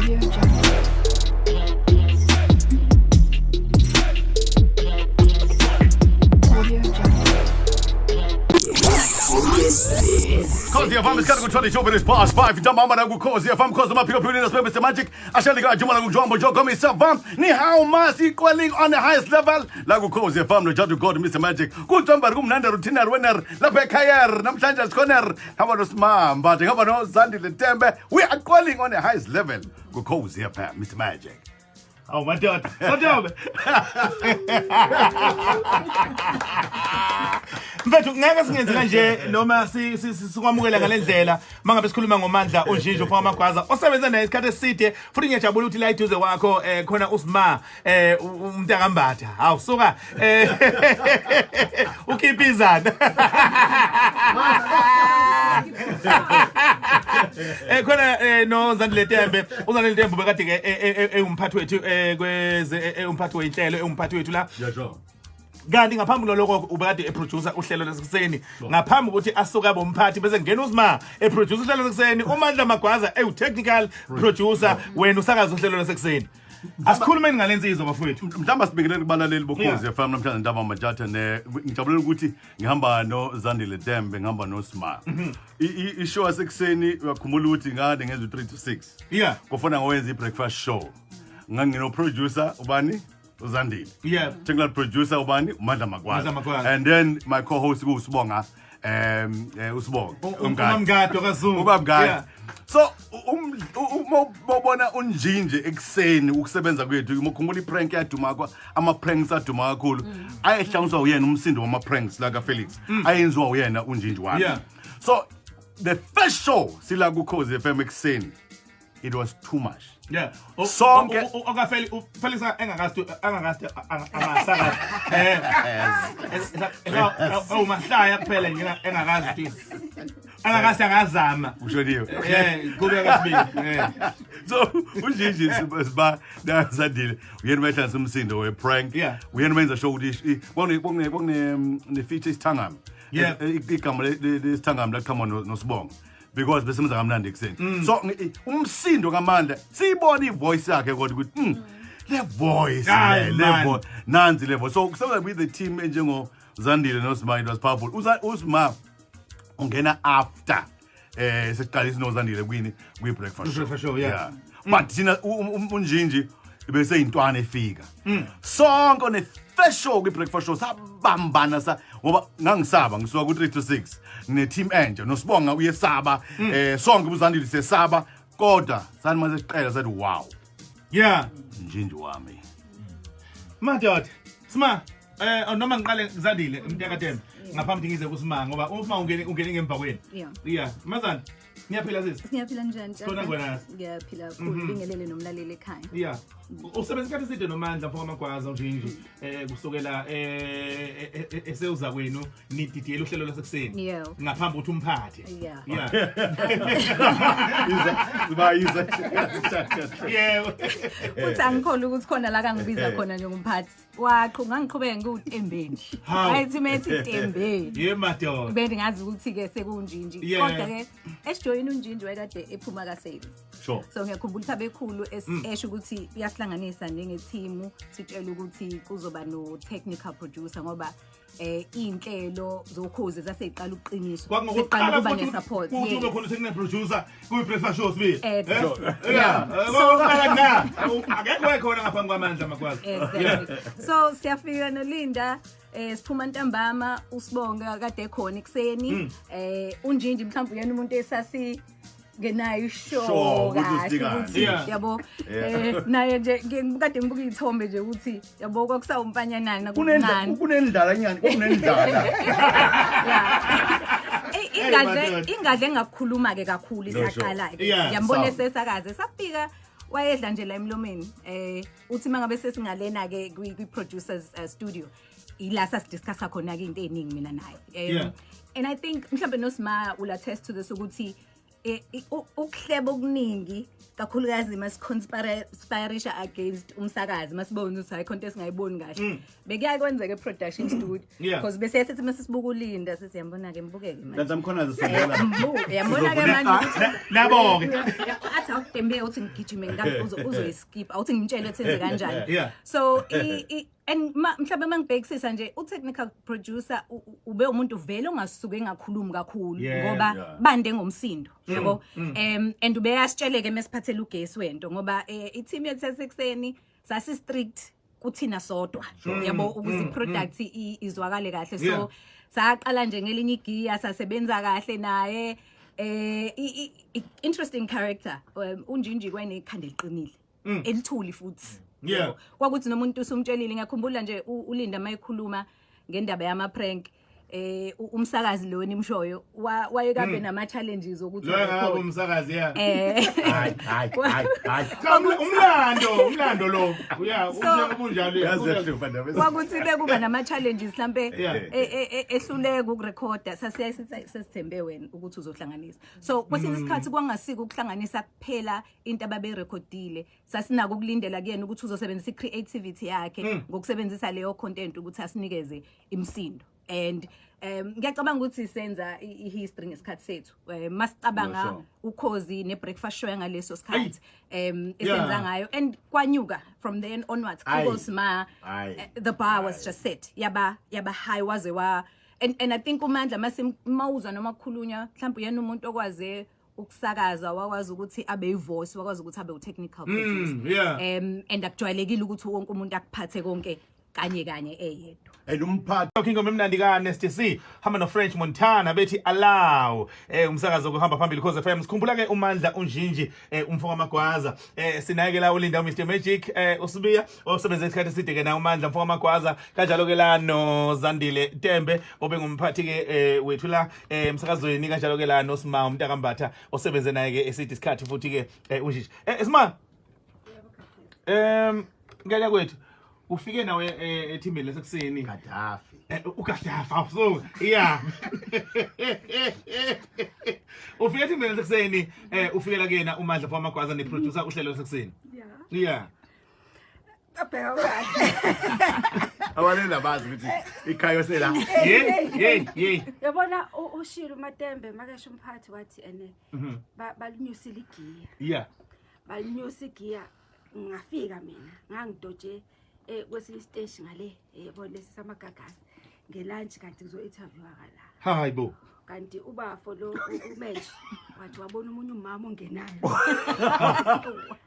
Audio Jungle. Audio Jungle. Khosi FM, isikhathi ku-22 minutes past 5 ntambama la kuKhosi FM, Khosi amaphiko philini nasibembe Magic ashali ka Juma la kujombo joko Mr. Vam ni how mas equaling on the highest level la kuKhosi FM no Jadu God Mr Magic kutsomba kumnandi rutina winner lapha ekhaya namhlanje sikhona hamba noSimamba ngihamba noZandile Tembe. We are calling on the highest level kuKhosi FM, Mr Magic. Awu madoda, sotobe. Mfethu, ngeke singenze kanje noma sikwamukela ngalendlela mangabe sikhuluma ngoMandla uNjinji ufaka amagwaza osebenza naye isikhathi eside, futhi ngiyajabula ukuthi la eduze kwakho khona uSima umntakambatha. Hawu suka, ukhipizana. Khona no Zandile Tembe, uZandile Tembe bekade ke ewumphathi wethu kweze ewumphathi weinhlelo, ewumphathi wethu la. Yeah, sure. Kanti ngaphambi kwalokho ubekade eproducer uhlelo lasekuseni, ngaphambi ukuthi asuke abe umphathi bese ngena uSima eproducer uhlelo lasekuseni, uMandla Magwaza ewu technical producer, wena usakaza uhlelo lasekuseni. Asikhulumeni ngalensizwa, bafowethu. Mhlawumbe sibingelele kubalaleli boKhozi FM namhlanje ntambama majatha ne ngijabulela ukuthi ngihamba noZandile Tembe, ngihamba noSima. I-show yasekuseni, uyakhumbula ukuthi ngade ngenza u-3 to 6. Kufuna ngowenza i-breakfast show. Ngangino producer ubani? uZandile. Technical producer ubani? uMandla Magwaza. Mandla Magwaza. And then my co-host kuSibonga, uSibonga. Umamgado kaZungu. Ubabgadi. So uma ubona unjinje ekuseni ukusebenza kwethu, ukhumbula i-prank yaduma kwa ama pranks aduma kakhulu. Ayehlanganiswa uyena umsindo wama pranks la ka Felix. Ayenziwa uyena unjinji wami. So the first show sila ku Khosi FM ekuseni, it was too much. Sonke- Okafeli uFelix engakazi angakazi angasakazi. Mahlaya kuphela nje engakazi angakazi angazama. Ushoniwe. Kube kasibili. So unjinji siba nazandile uyena behlanganisa umsindo we prank. Uyena wenza show ukuthi kwakune ne feature isithangami. Igama lesithangami laqhamuka noSibonga because besemza kamnandi ekuseni. So umsindo kaMandla siyibona ivoice yakhe kodwa ukuthi le voice Hayi, le man. voice nansi le voice. So kusebenza with the team enjengo Zandile noSima, it was powerful. USima ungena after sesiqalisa noZandile kwini kwi breakfast show. Breakfast show, yeah. Yeah. But thina unjinji bese intwana efika. Sonke ne first show kwi breakfast show sabambana sa ngoba ngangisaba ngisuka ku 3 to 6 ne team entsha noSibonga uyesaba, sonke uZandile sesaba, kodwa sani mase siqela sathi wow. Njinji wami. Madoda, Sima, noma ngiqale Zandile umntakaTembe ngaphambi ngize kuSima ngoba uSima ungene ngemva kwenu. Yeah, Mazandi, ngiyaphila sisi. Siyaphila njani? Khona khona. Ngiyaphila kakhulu, bingelele nomlaleli ekhaya. Yeah. Usebenza isikhathi eside noMandla mfowethu Magwaza unjinji kusukela esewuza kwenu nididiyela uhlelo lasekuseni. Ngaphambi ukuthi umphathe. Iza, siba iza. Yebo. Futhi angikholwa ukuthi khona la kangibiza khona njengomphathi. Waqhu ngangiqhubeka ngiwuTembe nje. Hawu. Ayithi methi Tembe. Ye madoda. Bese ngazi ukuthi ke sekunjinji. Kodwa ke esijoyina unjinji wayekade ephuma ka sales. So ngiyakhumbula ukuthi abekhulu esho ukuthi uyasihlanganisa njenge-team, sitshela ukuthi kuzoba no technical producer ngoba iy'nhlelo zokhozi zaseyiqala ukuqiniswa. Kwakungokuqala Seqala ukuba futhi ne-support, ukuthi yes. ube khona technical producer kwi-breakfast show sibili. Exactly. Yeah. Kwakuqala na. Akekho wayekhona ngaphambi kwaMandla Magwaza. Exactly. So siyafika noLinda, siphuma ntambama, uSibonga kade khona ekuseni. Unjinji mhlawumbe uyena umuntu esasi ngenayo ishow Sure, ukuthi kahle usidingani. ukuthi, yabo, naye nje kade ngibuka iy'thombe nje ukuthi yabo kwakusawumfanyanana kuncane. Kunendlala nyani, kunendlala. Madoda. Ingadle engakukhuluma ke kakhulu No, sure. isaqala ke. Ngiyambona esesakaze safika wayedla nje la emlomeni. Uthi mangabe sesingalena ke kwi producers studio ila sasidiscussa khona ke into eziningi mina naye. And I think mhlambe noSima will attest to this ukuthi Ukuhleba okuningi kakhulukazi masiconspirisha against umsakazi masibona ukuthi hayi content singayiboni kahle bekuyaye kwenzeka e-production studio because bese sithi masisibuka uLinda sithi yambona ke mbukeke manje Kanti mkhona zisondela yambona ke manje ukuthi Labo ke athi awudembe uthi ngigijime ngabe uzoyiskip awuthi ngimtshele ukuthi enze kanjani so and mhlawumbe mangibhekisisa nje u-technical producer ube umuntu vele ongasuke engakhulumi kakhulu ngoba bande ngomsindo yabo and ubeyasitsheleke mesiphathela ugesi wento ngoba i-team yethu yasekuseni sasi strict kuthina sodwa yabo ukuze i-product izwakale kahle so saqala nje ngelinye igiya sasebenza kahle naye interesting character uNjinji kwanekhanda eliqinile elithuli futhi kwakuthi nomuntu usumtshelile ngiyakhumbula nje uLinda mayekhuluma ngendaba yama prank umsakazi lo nimshoyo wayekabe nama challenges ukuthi lo umsakazi hayi hayi hayi umlando lo uya ubunjalo kwakuthi bekuba nama challenges mhlambe ehluleka ukurecorda sasiya sesithembe wena ukuthi uzohlanganisa so kwesinye isikhathi kwangasika ukuhlanganisa kuphela into ababerekhodile sasinako ukulindela kuyena ukuthi uzosebenzisa i-creativity yakhe ngokusebenzisa leyo content ukuthi asinikeze imsindo and ngiyacabanga ukuthi senza i-history ngesikhathi sethu masicabanga ukhozi ne-breakfast show yangaleso sikhathi esenza ngayo and kwanyuka from then onwards because ma the bar was just set yaba high waze wa and I think uMandla mawuzwa noma kukhulunywa mhlawumbe uyena umuntu okwaze ukusakaza wakwazi ukuthi abe ivoice wakwazi ukuthi abe u-technical producer and akujwayelekile ukuthi wonke umuntu akuphathe konke kanye kanye eyedwa and umphathi ingoma emnandi ka Nasty C hamba no French Montana bethi allow umsakazo kuhamba phambili Khozi FM sikhumbula ke uMandla uNjinji umfo kaMagwaza sinaye ke la uLinda Mr Magic uSibiya osebenze isikhathi eside ke na uMandla umfo kaMagwaza kanjalo ke la no Zandile Tembe obengumphathi ke wethu la emsakazweni kanjalo ke la no Sima umntakambatha osebenze naye ke eside isikhathi futhi ke uNjinji Sima ngeke kwethu ufike nawe ethimbeni lesekuseni Gaddafi uGaddafi so yeah ufike ethimbeni lesekuseni ufikela kuyena uMandla Famagwaza ne producer uhlelo lesekuseni yeah abheka kahle awalela bazi ukuthi ikhaya sela ye yabona ushilo uMatembe makesho umphathi wathi ene balinyusile igiya yeah balinyusa igiya ngafika mina ngangidoje kwesinye isiteshi ngale yebo lesi samagagasi ngelunch kanti ngizo-interviewa kala hayi bo kanti ubafo lo umenje wathi wabona umunye umama ongenayo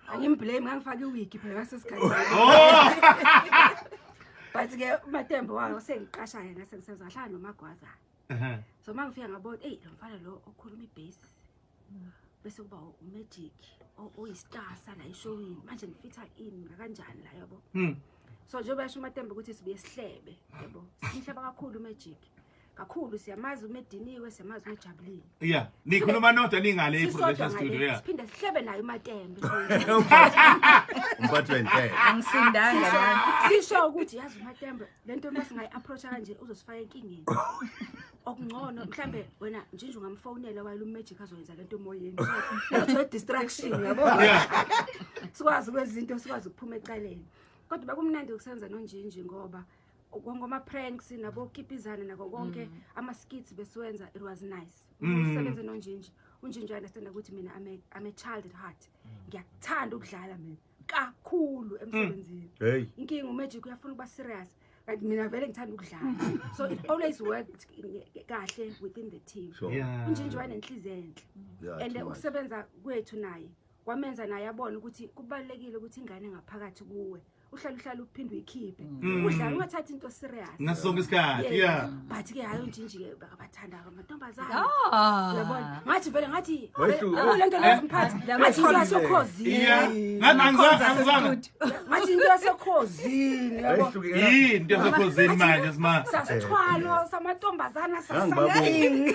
angimblame ngangifaka iwigi phela ngasesikhathi but ke uMatembe wayo sengiqasha yena sengisenza ngahlala noMagwaza so mangifika ngabona hey lo mfana lo okhuluma ibase bese kuba uMagic oyistar sala eshowini manje ngifitha in kanjani la yabo so njengoba yasho uMatembe ukuthi sibuye sihlebe yabo sihleba kakhulu uMagic kakhulu siyamazi umediniwe siyamazi umejabulile yeah nikhuluma nodwa ningale e-production studio yeah siphinde sihlebe naye uMatembe umphathi wentela angisindanga manje sisho ukuthi yazi uMatembe lento masingayi-approacha kanje uzosifaka enkingeni okungcono mhlambe wena nje ungamfonela while uMagic azoyenza lento emoyeni so distraction yabo sikwazi ukwenza into sikwazi ukuphuma ecaleni kodwa bekumnandi ukusenza noNjinji ngoba ngoma pranks nabo kipizana nako konke ama skits besiwenza it was nice usebenze noNjinji uNjinji understand ukuthi mina I'm a child at heart ngiyakuthanda ukudlala mina kakhulu emsebenzini inkinga uMagic uyafuna ukuba serious kanti mina vele ngithanda ukudlala so it always worked kahle within the team uNjinji wayenenhliziyo enhle and ukusebenza kwethu naye kwamenza naye abone ukuthi kubalekile ukuthi ingane ngaphakathi kuwe uhlala uphinde uyikhiphe udlala ungathathi into serious ngaso sonke isikhathi yeah but ke hayi uNjinji ke abathanda amantombazana uyabona ngathi vele ngathi lento leyo mphathi ngathi into yasokhozini yeah ngathi into yasokhozini yabo yini into yasokhozini manje sima sasithwalo samantombazana sasamini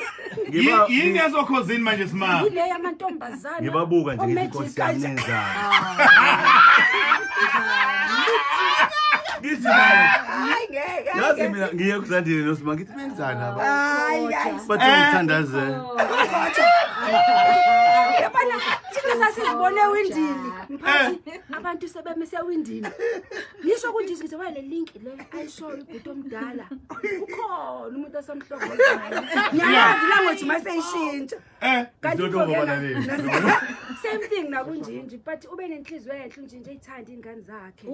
yini yasokhozini manje sima ile yamantombazana ngibabuka nje ngithi inkosi yami ngithi yazi mina ngiye kuZandile noSima ngithi benzani aba hayi bathi ngithandaze Yabona into sasizibone ewindini mphathi abantu sebemise ewindini. Ngisho kunje ngithi wale link le ayishoyo ubhuti omdala. Ukhona umuntu osamhlokozayo. Ngiyazi language maseyishintsha. Kanti same thing nakunjinji but ube nenhliziyo enhle unjinji eyithanda ingane zakhe.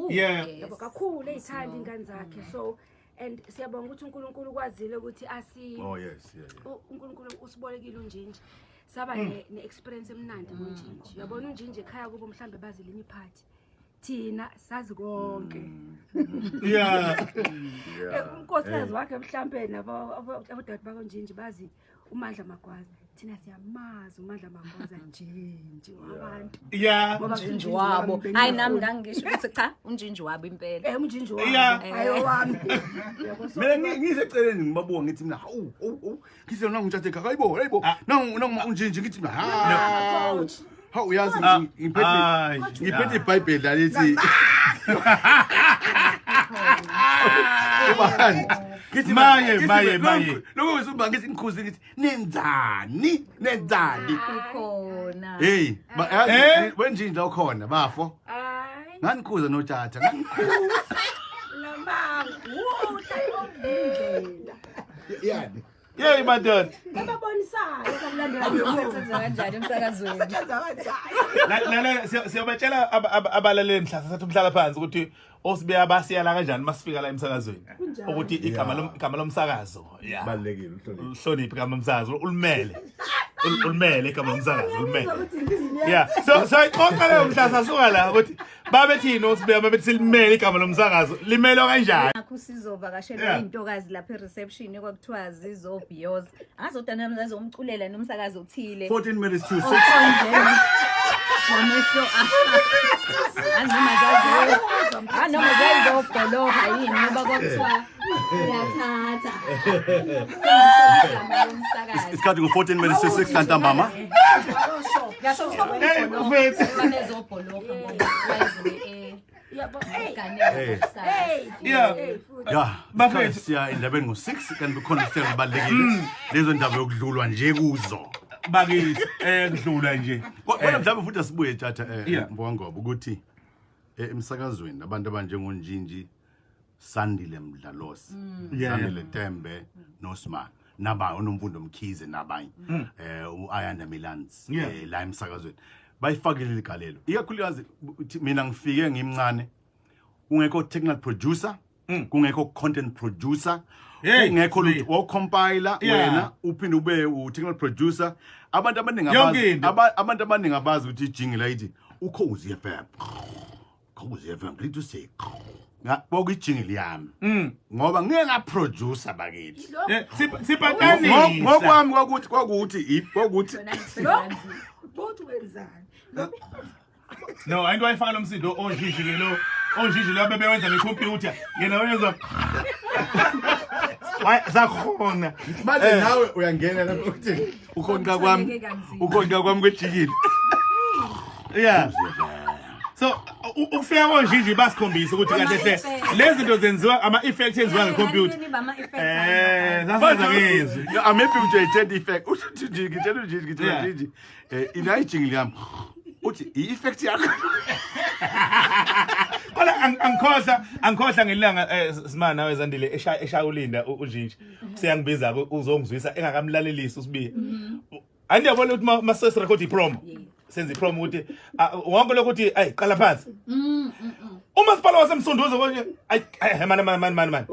Yabo kakhulu eyithanda ingane zakhe. So and siyabonga ukuthi uNkulunkulu ukwazile ukuthi asi Oh yes, yeah. uNkulunkulu usibolekile unjinji. Saba ne experience emnandi ngonjinji. Uyabona unjinji ekhaya kubo mhlambe bazi linye iphathi. Thina sazi konke. Yeah. Unkosikazi wakhe mhlambe nabo abodade bakonjinji bazi uMandla Magwaza. Thina siyamazi uMandla Magwaza njinji wabantu. Yeah. Unjinji wabo. Hayi nami ngangisho ukuthi cha unjinji wabo impela. Unjinji wabo. Hayi wami. Mina ngiseceleni ngibabuka ngithi mina hawu hawu ngithi mina ngithathe ekhaya hayibo hayibo nangu unjinji ngithi mina hawu hawu uyazi ngiphethe iBhayibheli lalithi ubani ngithi maye maye maye lokho ngisumba ngithi ngikhuze ngithi nenzani nenzani ukhona hey wenjinja ukhona bafo hayi nganikhuza nothatha nganikhuza lamanga uhlala yani Yey madoda babonisayo bakulandela Usebenza kanjani emsakazweni? Lalela siyobatshela abalaleli mhla sathatha umhlala phansi ukuthi osibeya basiyala kanjani masifika la emsakazweni ukuthi igama lomsakazo yeah balekile uhloniphe uhloniphe igama lomsakazo ulimele ulimele igama lomsakazo ulimele yeah so sayixoxa leyo mhla sasuka la ukuthi babethini osibeya babethi silimele igama lomsakazo limelwa kanjani Nakho sizovakashelwa intokazi lapha ereception ekwakuthiwa zizobhiyoza. Angazodana nami zazomculela nomsakazo othile. 14 minutes to 6. Wamehlo anoma zazobholoha yini ngoba kwakuthiwa uyathatha. Isikhathi ngo-14 minutes to 6 ntambama. Ngasho ukuthi babezobholoha ngoba wayezobe Yeah. Yeah, bafethu siya endabeni ngo6 kanti kukhona uhlelo olubalulekile. Lezo ndaba yokudlulwa nje kuzo. Bakithi kudlula nje. Kodwa mhlawumbe futhi asibuye tjatha Mfowangoma ukuthi emsakazweni abantu abanjengonjinji Sandile Mdlalose, Sandile Tembe noSma naba uNomfundo Mkhize nabanye uAyanda Milans la emsakazweni. Bayifakile igalelo. Ikakhulukazi mina ngifike ngimncane kungekho technical producer, kungekho content producer, kungekho lutho wo compiler wena uphinde ube u technical producer. Abantu abaningi abazi abantu abaningi abazi ukuthi ijingle ithi uKhozi FM. Khozi FM 3 to 6. Ngakuyijingle yami. Ngoba ngiyena producer bakithi. Sipatani. Ngokwami kwakuthi Both wenzani? No, ayinto ayifaka lo msindo onjinji ke lo. Onjinji lo bebewenza ngecomputer. Yena wenza. Why sakhona. Manje nawe uyangena lapho ukuthi ukhonka kwami. Ukhonka kwami kwejikile. Yeah. So ukufika konjinji basikhombisa ukuthi kahle hle lezi zinto zenziwa ama effects enziwa ngecomputer. Sasiza ngezwi. I'm happy with your effect. Uthi nje ngitshela nje ngitshela nje. Inayijingle yami. Uthi i-effect yakho. Kodwa angikhohla ngelanga simana nawe Zandile eshaya ulinda unjinji. Siyangibiza uzongizwisa engakamlalelisi usibiye. Andiyabona ukuthi mase record ipromo. Senze ipromo ukuthi wonke lokuthi ayi qala phansi. Umasipala wasemsunduzo konje ay man.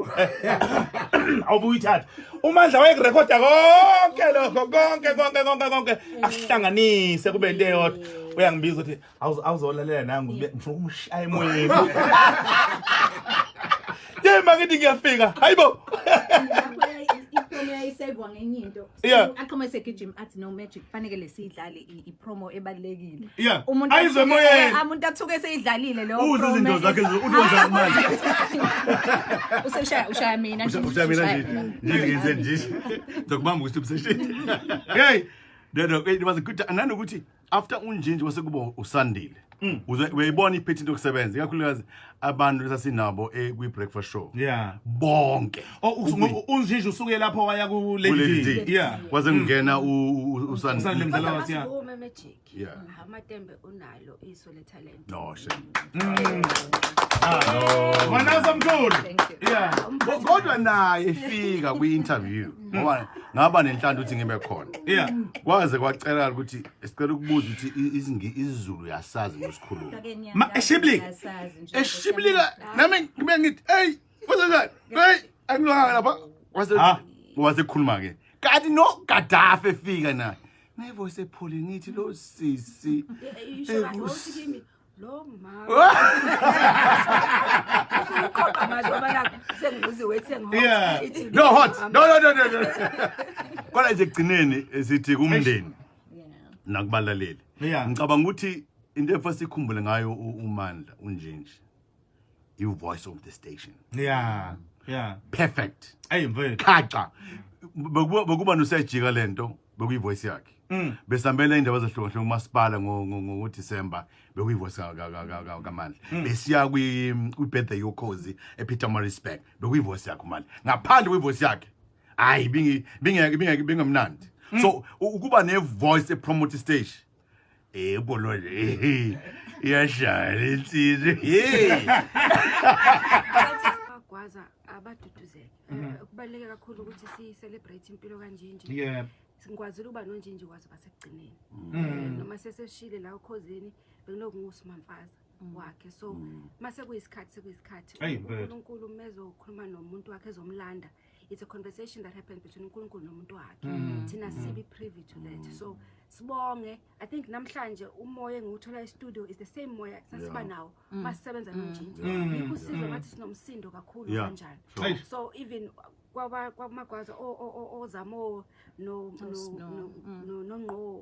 Awubuyithatha. uMandla wayerekhoda konke lokho konke akuhlanganise kube into eyodwa. Uyangibiza ukuthi awuzolalela nangu ngifuna ukumshaya emoyeni. Yey mangithi ngiyafika. Hayibo. Ipromo yayisevwa ngenye into. Aqhuma segijima athi no magic fanele lesiyidlale ipromo ebalekile. Umuntu ayizwe emoyeni. Umuntu athuke seyidlalile leyo promo. Uze izinto zakhe uzoza manje. Useshaya ushaya mina nje. Ushaya mina nje. Nje nje. Ngizokubamba ukuthi obsession. Hey, no it was a good nanokuthi after unjinji wase kuba uSandile. Uyayibona iphethe into yokusebenza, ikakhulukazi abantu esasinabo kwi-breakfast show. Bonke. Oh, uNjinji usuke lapho waya ku Lady D. Yeah. Kwaze kungena uSandile. uSandile Mdlalose, yeah. Asivume Magic. Yeah. Amatembe unalo iso le talent. No shame. Mwana somkhulu. Thank you. Yeah. Kodwa naye efika kwi-interview ngoba ngaba nenhlanhla ukuthi ngibe khona. Kwaze kwacela ukuthi sicela ukubuza ukuthi isiZulu uyasazi ngosikhuluma. Ma eshiblika. Eshiblika nami ngibe ngithi hey kwenzenjani? Hey angilwanga lapha. Waze waze khuluma ke. Kanti no Gaddafi efika naye. Ne voice ephole ngithi lo sisi. Isho kahle uthi kimi lo mama. Usuqoqa manje ngoba nakho sengibuziwe ethi sengi-hot. Ithi No hot. No no no no. no. Kodwa nje ekugcineni sithi kumndeni nakubalaleli. Ngicabanga ukuthi into efase sikhumbule ngayo uMandla uNjinji. You voice of the station. Yeah. Yeah. Perfect. Hey mfethu. Khaca. Bekuba nosejika lento bekuyi voice yakhe. Besambela indaba ezahlukahlukene kumasipala ngo December bekuyi voice kaMandla. Besiya kwi birthday yokhozi ePietermaritzburg bekuyi voice yakhe uMandla. Ngaphandle kwe voice yakhe hayi bingi bingeke bingeke bingemnandi. So ukuba ne voice e promote stage bolo nje iyashaya insizwe. Hey. Bagwaza abaduduzeke. Kubaluleke kakhulu ukuthi si celebrate impilo kaNjinji. Yeah. Singikwazile ukuba noNjinji kwaze kwasekugcineni. Noma seseshile la ukhozini bekunokungusimamfaza wakhe. So mase kuyisikhathi sekuyisikhathi Hey, mfethu. uNkulunkulu mezokhuluma nomuntu wakhe ezomlanda. It's a conversation that happens between uNkulunkulu nomuntu wakhe. Thina sibe privy to that. So sibonge. I think namhlanje umoya engiwuthola e-studio is the same moya sasiba nawo masisebenza noNjinji. Yikho usizwe ngathi sinomsindo kakhulu kanjani. Hey. So even kwaba kwamagwaza ozamo no no no nongqo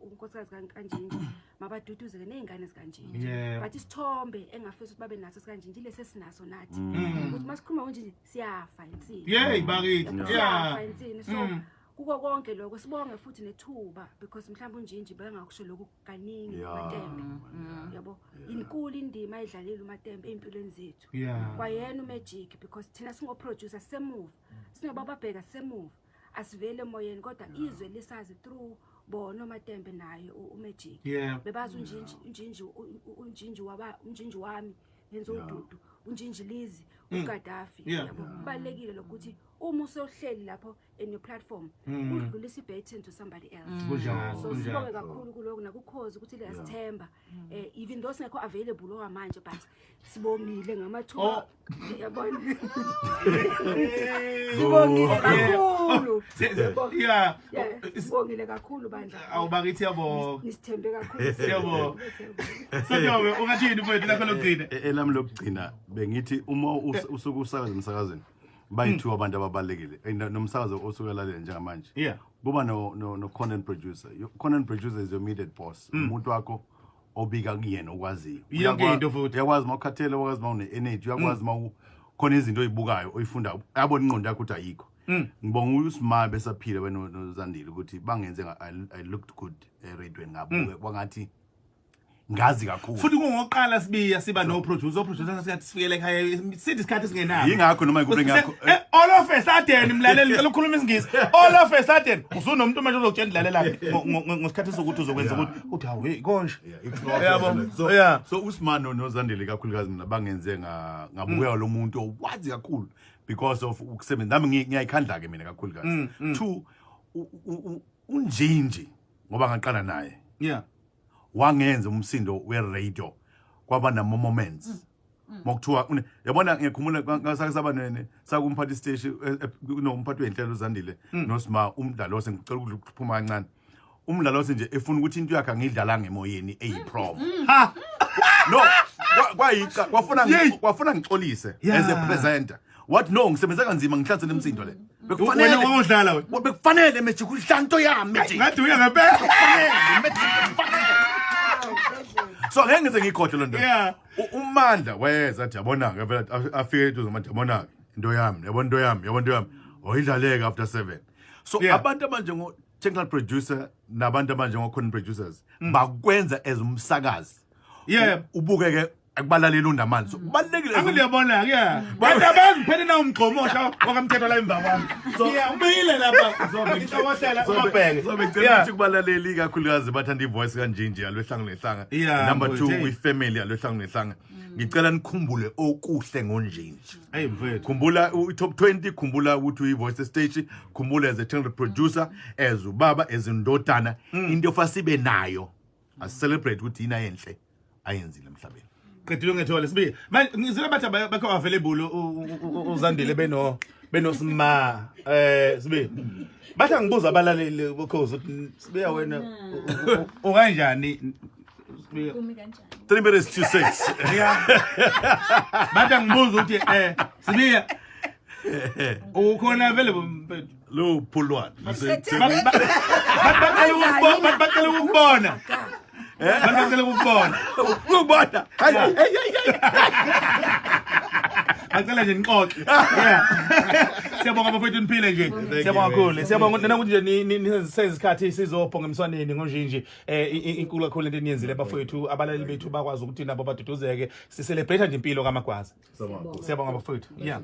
unkosikazi kaNjinji mabaduduzeke nezingane zikaNjinji. But isithombe engafisa ukuthi babe naso sikaNjinji lesi esinaso nathi. Ukuthi masikhuluma ngoNjinji siyafa insini. Yey bakithi. Siyafa insini. So kuko konke lokho sibonge futhi nethuba because mhlawumbe uNjinji bengakusho lokhu kaningi uMatembe. Yabo inkulu indima ayidlalile uMatembe empilweni zethu. Kwayena uMagic because thina singo producer semuva. Sinobababheka semuva. Asivele emoyeni kodwa izwe lisazi through bona uMatembe naye uMagic. Bebazi uNjinji uNjinji uNjinji waba uNjinji wami yenza uDudu uNjinji Lizi uGaddafi. Yabo kubalekile lokuthi uma usohleli lapho in your platform udlulisa ibaton to somebody else. Kunjalo. So sibonge kakhulu kuloko nakukhozi ukuthi liyasithemba. Even though singekho available okwamanje but sibongile ngamathuba. Yabona. Sibongile kakhulu. Yeah. Sibongile kakhulu bandla. Awubakithi yabo. Nisithembe kakhulu. Siyabonga. Sontobe ungathini mfethu lakho lokugcina? Elami lokugcina bengithi uma usuke usakaza emsakazweni bayi-two abantu ababalulekile nomsakazo osuke lalela njengamanje. Kuba no content producer. Your content producer is your immediate boss. Umuntu wakho obika kuyena okwaziyo. Yonke into futhi. Uyakwazi mawukhathele, uyakwazi mawune energy, uyakwazi mawu khona izinto oyibukayo oyifundayo. Yabona ingqondo yakho ukuthi ayikho. Ngibonga uSima besaphila wena noZandile ukuthi bangenze I looked good eradweni ngabuke kwangathi ngazi kakhulu. Futhi kungoqala sibiya siba no producer, producer siyathi sifikele ekhaya sithi isikhathi singenabo. Yingakho noma ikuphi ngakho. All of a sudden mlaleli ngicela ukukhuluma isiNgisi. All of a sudden usunomuntu manje ozokutshela lalela ngosikhathi sokuthi uzokwenza ukuthi uthi hawu hey konje. Yabo. So uSima noZandile kakhulukazi mina bangenze ngabukeka lo muntu owazi kakhulu because of ukusebenza nami ngiyayikhandla ke mina kakhulukazi. Two uNjinji ngoba ngaqala naye. Yeah. Wangenza umsindo we-radio kwaba nama moments mokuthiwa yabona ngiyakhumbula sake saba nene sakumphathi station nomphathi wenhlelo uZandile noSima umdlalo sengicela ukuphuma kancane umdlalo nje efuna ukuthi into yakhe angidlala ngemoyeni eyipromo. Ha no kwayica kwafuna ngixolise as a presenter. What no ngisebenza kanzima ngihlanze lemsindo le. Bekufanele udlala wena. Bekufanele Magic udlala into yami Magic. Ngathi uya ngempela. Bekufanele Magic bekufanele. So ngeke ngize ngikhohle lo nto. uMandla weza athi yabona ke vele afike eduze manje yabona ke into yami yabona into yami yabona into yami oyidlaleka after 7. So abantu abanjengo technical producer nabantu abanjengo content producers bakwenza as umsakazi. Ubukeke akubalaleli undamani, so kubalulekile. Angiliyabona yeah, kanti abazi phela na umgqomosha wakamthetho la emva kwami. Yeah, umile lapha ngihlokohlela umabheke. So bengicela ukuthi kubalaleli, kakhulukazi bathanda ivoice kaNjinji alwehlanga nehlanga, Yeah, number mfowethu, 2 hey. kwi-family alwehlanga nehlanga, ngicela nikhumbule okuhle ngoNjinji. Hey mfethu. Khumbula i-top 20, khumbula ukuthi uyi-voice stage, khumbula as a technical producer, as ubaba, as indodana. Into ofasibe nayo, asicelebrate ukuthi yini ayenhle ayenzile emhlabeni. Qedile ngethole sibi. Manje ngizile bathi bakho available uZandile benoSima sibi. Bathi angibuza abalaleli bokhozi ukuthi sibiya wena ukanjani sibiya? Kumi kanjani? 3 minutes to 6. Yeah. Bathi angibuza ukuthi sibiya ukhona available mfethu? Lo phulwane. Bathi bacela ukubona. Bathi bacela ukubona. Ukubona. Hayi, hey, hey, hey. Acela nje nixoxe. Yeah. Siyabonga bafethu, niphile nje. Siyabonga kakhulu. Siyabonga nanokuthi nje nisezikhathi sizobhonga emswaneni ngoNjinji. Inkulu kakhulu into eniyenzile bafethu, abalaleli bethu bakwazi ukuthi nabo baduduzeke. Si celebrate nje impilo kaMagwaza. Siyabonga bafethu. Yeah.